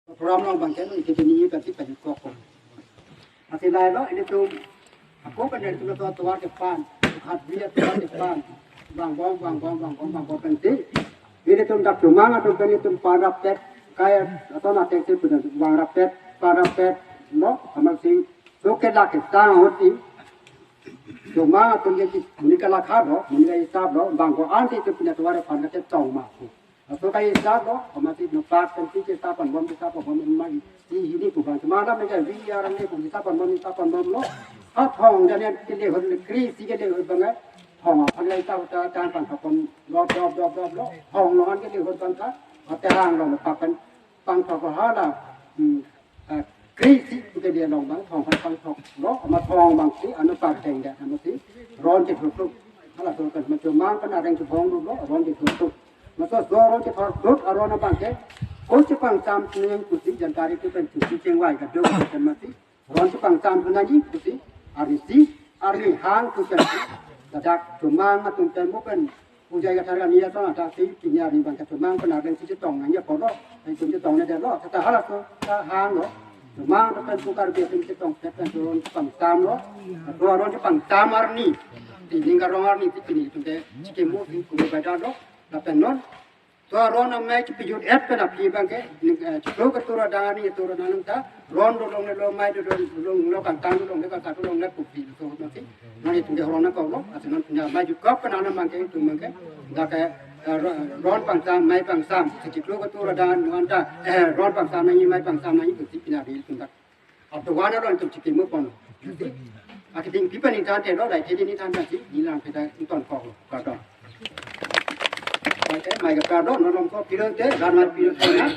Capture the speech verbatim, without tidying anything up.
Program along abangke neli kepini pensi pajut kok. Lasi lahelo ilitum ako pen ilitum atovar kepan, khat bi atovar kepan, vangbom vangbom vangbom vangbom pensi ilitum dak Chomang atum pen ilitum parapet, kai ason atek si pen vangrapet parapetlo, amatsi so ke lake sang hoti. Chomang atum ke monit ke lakha lo, monit ke hisap lo, bang ko-an si ilitum pen atovar kepan ke tong ma ko. Laso ke hisap lo, amatsi nopak pensi hisap ponbom, hisap ponbom ma, isi hini pu bang. Chomang alam ke vi arni pu hisap ponbom, hisap ponbomlo. Ha thong dan yang kele hot, kre isi kele hot abang, thong aphan le hisap ta tan pangthok pon dop dop dop doplo. Thong lo-an kele hot abang ta, ate hang lo pak pen pangthok hala. Hmm. Eh, kre isi pu kele along abang thong aphan pangthoklo, amat thong abangsi anu pak deng deng amatsi ron chethurthuk. Halaso kan ma Chomang pen areng chebong lo, ron chethurthuk. Laso so ron chethurthuk aron abangke ko chepangsam neng pusi jantari ke pen chusi chengvai kadokave pen amatsi ron chepangsam nangji pusi, arnisi arni hang pusi ladak Chomang atum pen mo pen pujai kathar kani ason adak si pini arni abangke Chomang pen arleng si chetong nangji apotlo, ilitum chetong nangdetlo, seta halaso ta hanglo. Chomang atum pen pu Karbi atum chetongpet pen ron chepangsamlo. Laso ron chepangsam arni, ning karong arni si pini ilitum ke chikimo si kubu baidalo. Lapen non so aron amei chepajut-et pen aphi abangke, ning, eh, chiklo ketur adang arni ketur adang ta ron dolonglelo, mei dolonglelo, kangtang dolongle, kangtang dolongle pu pi laso amatsi non ilitum ke ron nangkoklo. Lasi non pini mei jutkok pen an abangke ilitum abangke dak ke, eh, ro-, ron pangsam, mei pangsam, chiklo ketur adang non ta, eh, ron pangsam nangji, mei pangsam nangji pusi pini ilitum dak atovar along ilitum chikimo pon. Akeding pi pen ningthan telo, lahai ke neli ningthan pensi neli lang peta ingtonkoklo. Kardom. Oke, mei ke kardom, non longso pirang te, dan mai pirang te na.